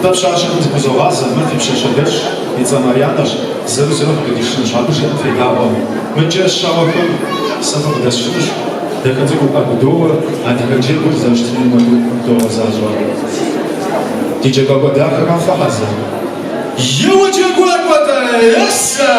Нтӏэ, пщащэхэм зыхузогъазэ, мыр фи пщащэ дэщ, и цӏэ Марьянэщ, зырызурэ фыкъыдишынущ, абы жиӏэм федаӏуэ. Мыдкӏэ щауэхэм сэ фыкъыдэсшынущ, дахэ цӏыкӏуу ӏэгу доуэ, адыгэ джэгур зэрыщытынум хуэдэу догъэзащӏэ. Ди джэгуакӏуэ дахэхэм фыхьэзыр? Еуэ джэгуакӏуэ-тӏэ, есэ!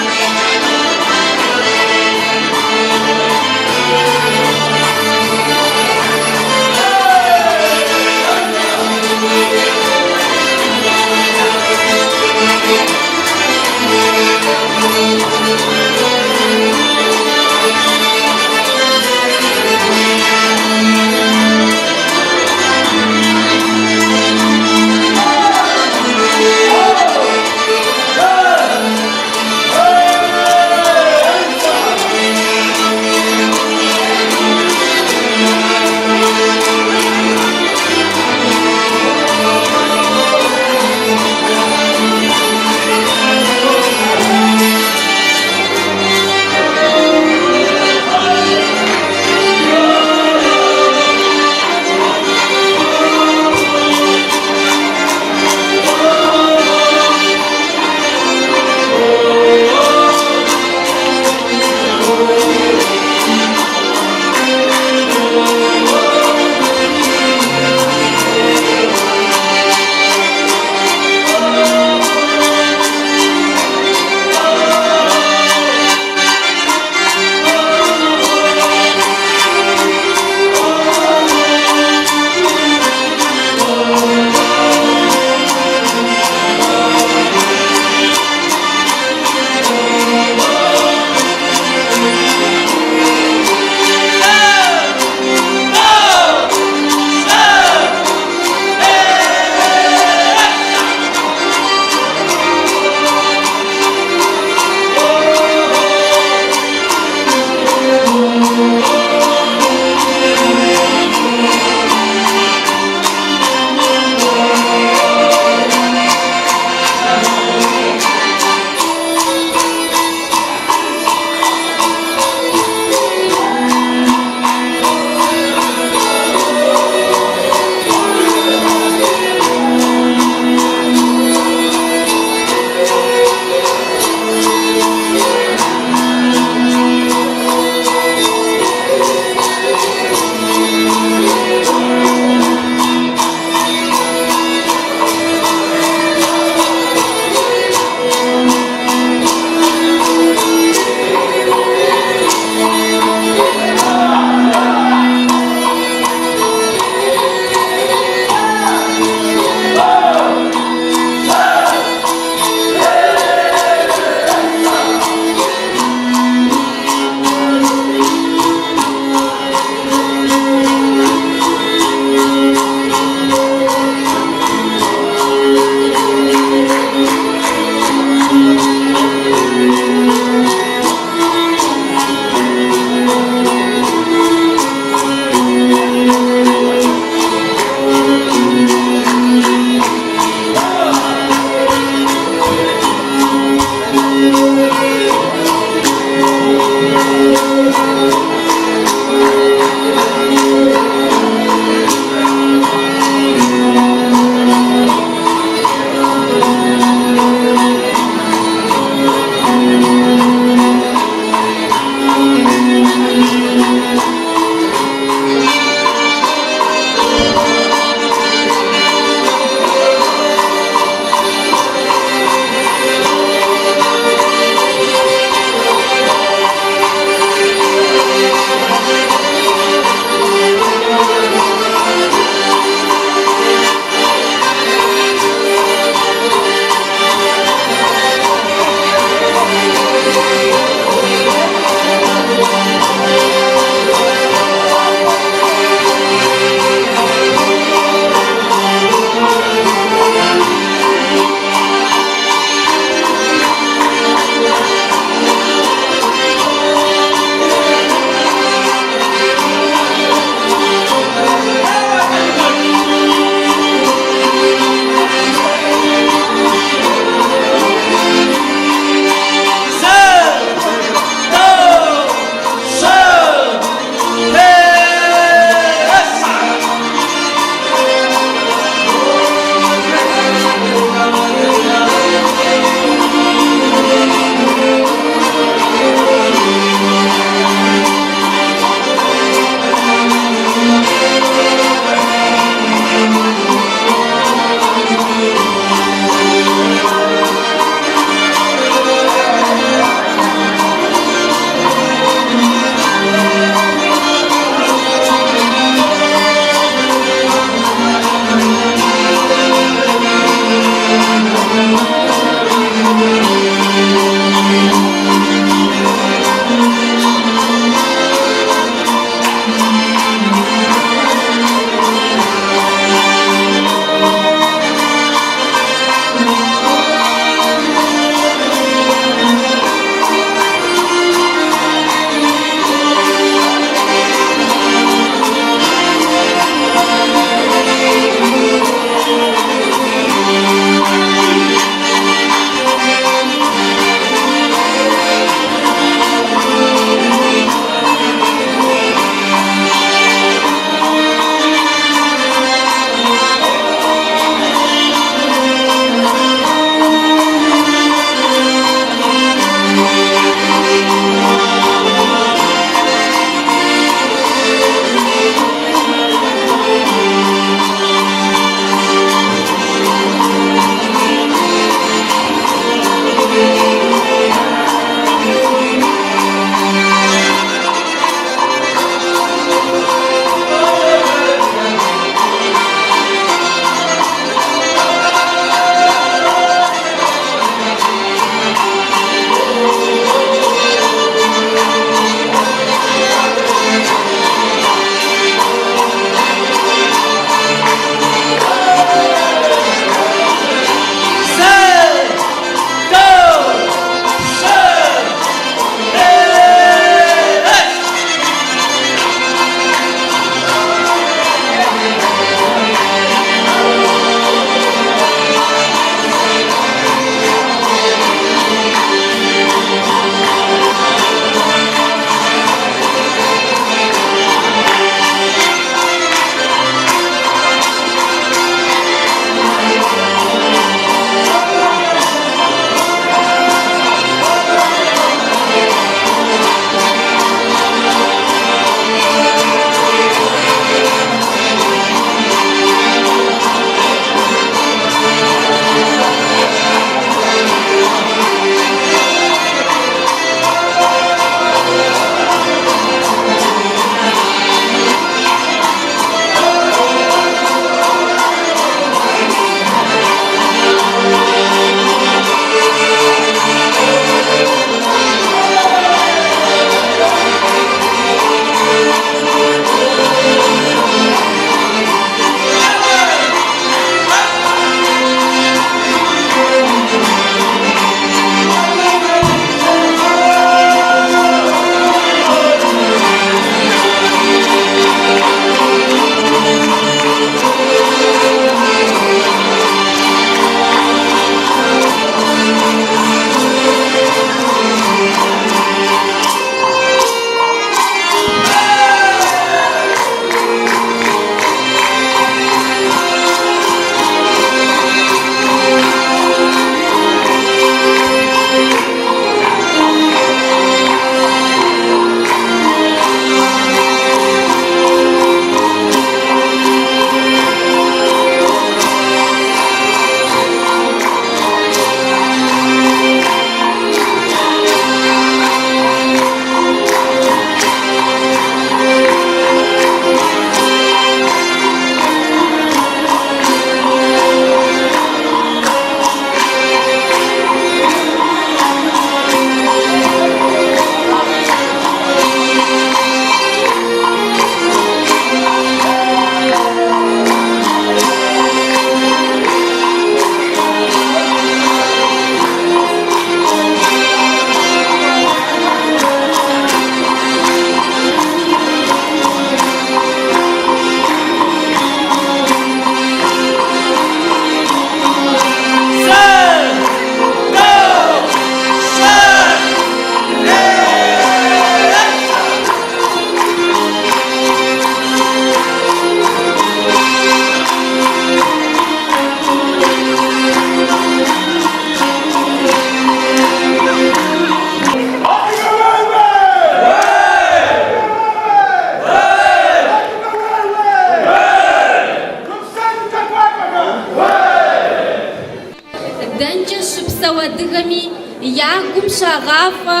щыпсэу адыгэми я гум щагъафӏэ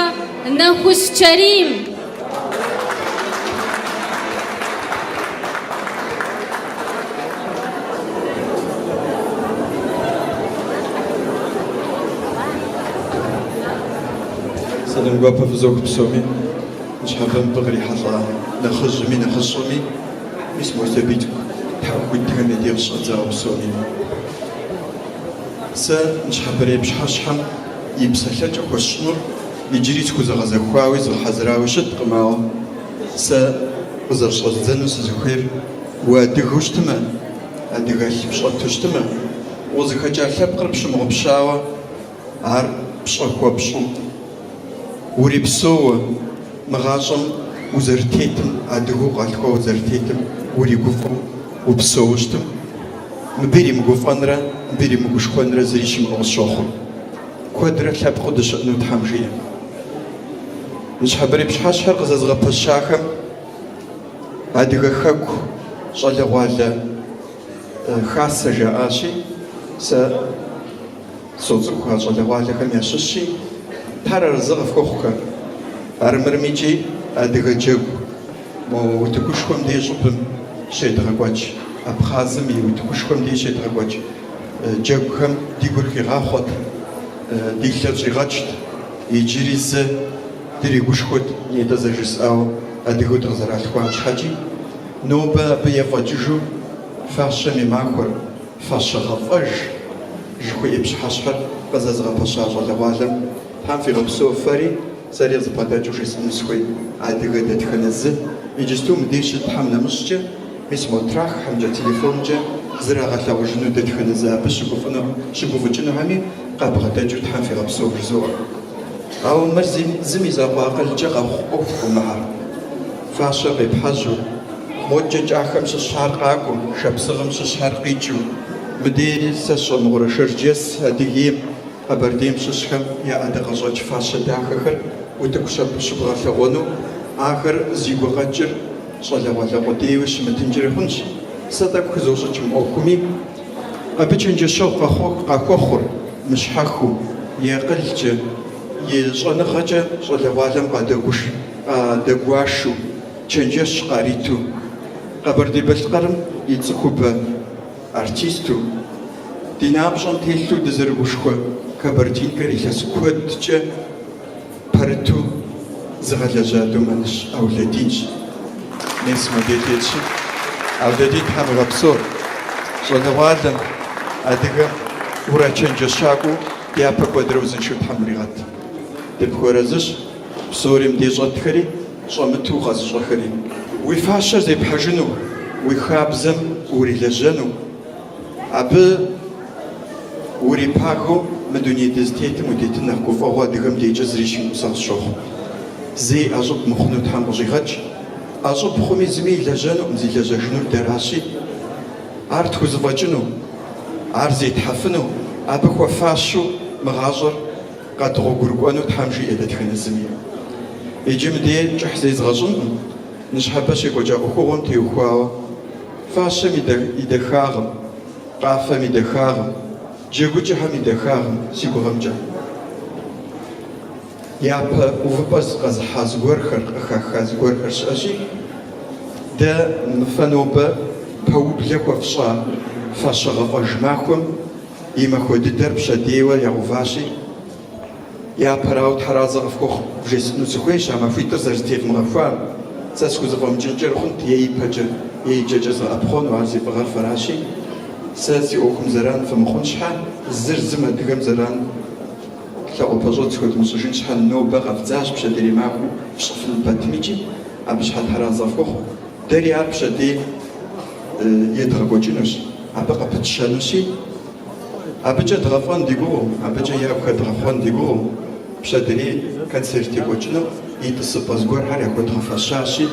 Нэхущ Чэрим. Сэлам гуапэ фызох псоми, ныщхьэбэ мыбы кърихьэлӏа нэхъыжьми нэхъыщӏэми, мис мо сабий цӏыкӏу тхьэӏухудхэм я деж къыщыщӏэдзауэ псоми. Сэ ныщхьэбэрей пщыхьэщхьэм и псэлъэкӏэ хуэсщӏынур иджыри схузэгъэзэхуауи згъэхьэзырауи щыткъым, ауэ сэ къызэрыщӏэздзэну сызыхуейр уадыгэу щытымэ, адыгэлъ пщӏэту щытымэ, укъызыхэкӏа лъэпкъыр пщымыгъупщауэ, ар пщӏэ хуэпщӏу, урипсэууэ, мы гъащӏэм узэрытетым, адыгэу укъалъхуа узэрытетым уригуфӏэу упсэууэ щытым, мыбы иримыгуфӏэнрэ мыбы иримыгушхуэнрэ зыри щымыӏэу къысщохъур. Куэдрэ лъэпкъыу дыщыӏэну Тхьэм жиӏэ. Ныщхьэбэрей пщыхьэщхьэр къызэзыгъэпэщахэм Адыгэ Хэку щӏалэгъуалэ хасэ жаӏащи, сэ соцӏыху а щӏалэгъуалэхэм ящыщи, Тхьэр арэзы къыфхухъухэ. Армырмикӏи адыгэ джэгу мо утыкушхуэм дей щӏыбым щедгъэкӏуэкӏ, Абхъазым и утыкушхуэм дей щедгъэкӏуэкӏ джэгухэм ди гур хигъахъуэт, ди лъэр щӏигъэкӏт, иджыри зэ дригушхуэт нетӏэ зэрыжысӏауэ адыгэу дыкъызэралъхуам щхьэкӏи. Нобэ абы ефӏэкӏыжу фащэм и махуэр, фащэ гъэфӏэж жыхуиӏэ пщыхьэщхьэр къызэзыгъэпэща щӏалэгъуалэм Тхьэм фигъэпсэу фэри, сэри къызыбгъэдэкӏыу жесӏэну сыхуей адыгэ дэтхэнэ зы. Иджысту мыбдеж щытхэм нэмыщӏкӏэ, мис мо траххэмкӏэ, телефонкӏэ зрагъэлъагъужыну дэтхэнэ зы абы щыгуфӏыну, щыгуфӏыкӏынухэми къабгъэдэкӏыу Тхьэм фигъэпсэу жызоӏэ. Ауэ мыр зым и закъуэ акъылкӏэ къэхъу ӏуэхукъым мыхьэр. Фащэр къепхьэжьэу, модкӏэ Кӏахэм щыщхэр къакӏуэу, Шапсыгъым щыщхэр къикӏыу, мыдейри сэ сщӏэ мыгъуэрэ Шэрджэс, Адыгейм, Къэбэрдейм щыщхэм я ӏэдакъэщӏэкӏ фащэ дахэхэр утыку щыбгъэлъэгъуэну, ахэр зи гукъэкӏыр щӏалэгъуалэ къудейуи щымытынкӏэри хъунщ. Сэ тӏэкӏу хызощӏыкӏ мы ӏуэхуми. Абы чэнджэщэгъу къахуэхъур мыщхьэхыу, и акъылкӏэ, и щӏэныгъэкӏэ щӏалэгъуалэм къадэгуашэу, чэнджэщ къариту, Къэбэрдей-Балъкъэрым и цӏыхубэ артисту, ди напщӏэм телъу дызэрыгушхуэ Кабардинкэр илъэс куэдкӏэ пэрыту зыгъэлэжьа Думэныщ Аулэдинщ. Мес модей тетщи. Аулэдин Тхьэм уигъэпсэу, щӏалэгъуалэм, адыгэм урачэнджэщакӏуэу дяпэ куэдрэ узыншэу Тхьэм уригъэт. Дыпхуэарэзыщ псори мыдей щӏэтхэри, щӏэмыту къэзыщӏэхэри. Уи фащэр зепхьэжыну, уи хабзэм урилэжьэну, абы урипагэу мы дуней дызытетым утетын нэхъ гуфӏэгъуэ адыгэм дежкӏэ зыри щымыӏэу сэ къысщохъу. Зэи ӏэщӏыб мыхъуну Тхьэм къыщӏигъэкӏ. ӏэщӏыб хъуми зыми илэжьэнукъым, зилэжьэжынур дэращи, ар тхузэфӏэкӏыну, ар зетхьэфыну, абы хуэфащэу мы гъащӏэр къэдгъуэгурыкӏуэну Тхьэм жиӏэ дэтхэнэ зыми. Иджы мыдей кӏыхь зезгъэщӏынкъым, ныщхьэбэ щекӏуэкӏа ӏуэхугъуэм теухуауэ фащэм и дахагъым, къафэм и дахагъым, джэгукӏэхэм и дахагъым си гугъэмкӏэ. Япэ увыпӏэр къэзыхьа зыгуэрхэр, къыхаха зыгуэрхэр щыӏэщи, дэ мы фэ нобэ пэублэ хуэфщӏа фащэ гъэфӏэж махуэм и махуэ дыдэр пщэдейуэ ягъэуващи, япэрауэ Тхьэразэ къыфхухъу вжесӏэну сыхуейщ а махуитӏыр зэрызэтевмыгъэхуам. Сэ схузэфӏэмыкӏынкӏэр хъунт е ипэкӏэ, е икӏэкӏэ згъэӏэпхъуэну, ар зи фӏыгъэр фэращи, сэ си ӏуэхум зэран фымыхъун щхьэ, зыр зым адыгэм зэран лъакъуэпэщӏэдз хуэдмыщӏыжын щхьэ нобэ къэвдзащ пщэдейрей махуэу фщӏыфын пэтмикӏи, абы щхьэ Тхьэразэ къыфхухъу. Дэри ар пщэдей едгъэкӏуэкӏынущ, абы къыпытщэнущи, абыкӏэ дгъэфӏэн ди гугъэу, абыкӏэ ягу хэдгъэхъуэн ди гугъэу, пщэдейрей концерт екӏуэкӏыну и тӏысыпӏэ зыгуэрхэр яхуэдгъэфэщащи,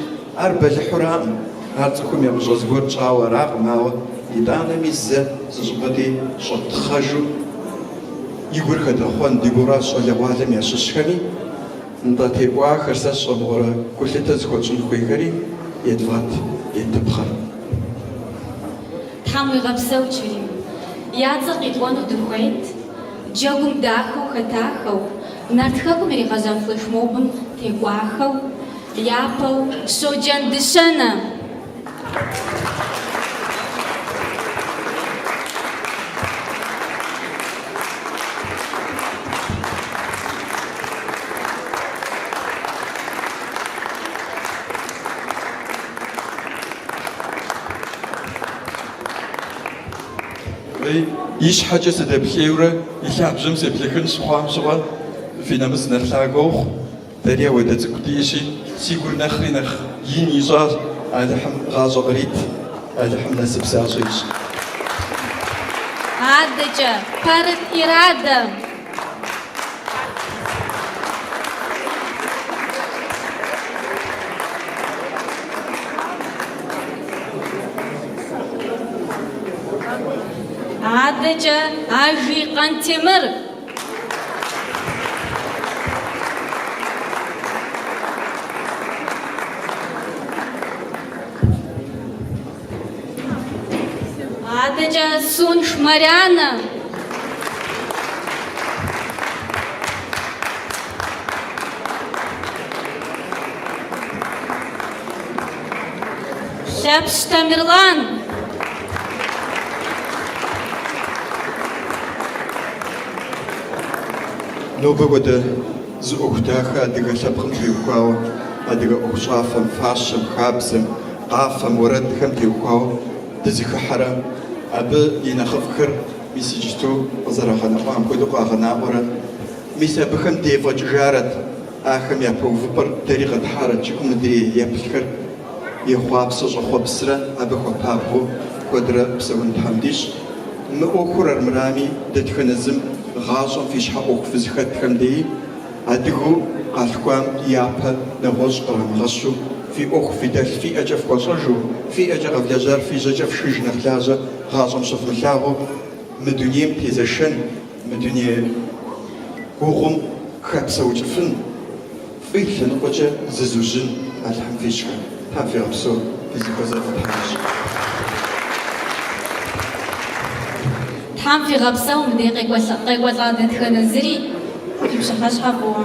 ар бэлыхьуракъым, ар цӏыхум ямыщӏэ зыгуэр тщӏауэ аракъым, ауэ итӏанэми зэ зыщӏыпӏэ дей щӏэтхъэжу и гур хэдгъэхъуэн ди гугъэращ щӏалэгъуалэм ящыщхэми, Нтӏэ, текӏуахэр, сэ сщӏэ мыгъуэрэ гулъытэ зыхуэтщӏын хуейхэри едвгъэт, еттыпхъэр. Тхьэм уигъэпсэу, Чэрим. Я цӏэ къитӏуэну дыхуейт. Джэгум дахэу хэтахэу, Нарт Хэкум иригъэжьа флешмобым текӏуахэу, япэу Щоджэн Дыщэнэ. И щхьэкӏэ сыдэплъейурэ и лъабжьэм сеплъыхын щыхъуам щыгъуэ, фи нэмыс нэхъ лъагэ ухъу. Дэри ауэдэ цӏыкӏу диӏэщи, си гур нэхъри нэхъ ин ищӏащ. Алыхьым гъащӏэ кърит, Алыхьым насып защӏэ ищӏ. Адэкӏэ, Пэрыт Ирадэ. Адэкӏэ, Ажий Къантемыр. Адэкӏэ Сунш Марянэ. Лъэпщ Тамерлан. Нобэ хуэдэ зы ӏуэху дахэ адыгэ лъэпкъым теухуауэ, адыгэ ӏуэхущӏафэм, фащэм, хабзэм, къафэм, уэрэдхэм теухуауэ дызэхыхьэрэ, абы и нэхъыфӏхэр мис иджысту къызэрагъэнэӏуам хуэдэу къагъэнаӏуэрэ, мис абыхэм дефӏэкӏыжарэт, ахэм япэ увыпӏэр дэри къэтхьарэт жыӏэу мыдрей еплъхэр ехъуапсэ щӏэхъуэпсрэ абы хуэпабгъэу куэдрэ псэун Тхьэм дищӏ. Мы ӏуэхур армырами, дэтхэнэ зым гъащӏэм фи щхьэ ӏуэху фызыхэтхэм деи, адыгэу къалъхуам япэ нэгъуэщӏ кърамыгъэщу, фи ӏуэху фи дэлъ фи ӏэкӏэ фхуэщӏэжу, фи ӏэкӏэ къэвлэжьар фи жьэкӏэ фшхыж нэхъ лажьэ гъащӏэм щывмылъагъуу, мы дунейм тезэшэн, мы дуней гугъум хэпсэукӏыфын, Фӏы и лъэныкъуэкӏэ зызужьын Алыхьым фищӏхэ. Тхьэм фигъэпсэу, ди зэхуэзэфӏ Тхьэм ищӏ. Тхьэм фигъэпсэу мыдей къекӏуэлӏа дэтхэнэ зыри, фи пщыхьэщхьэ фӏыуэ.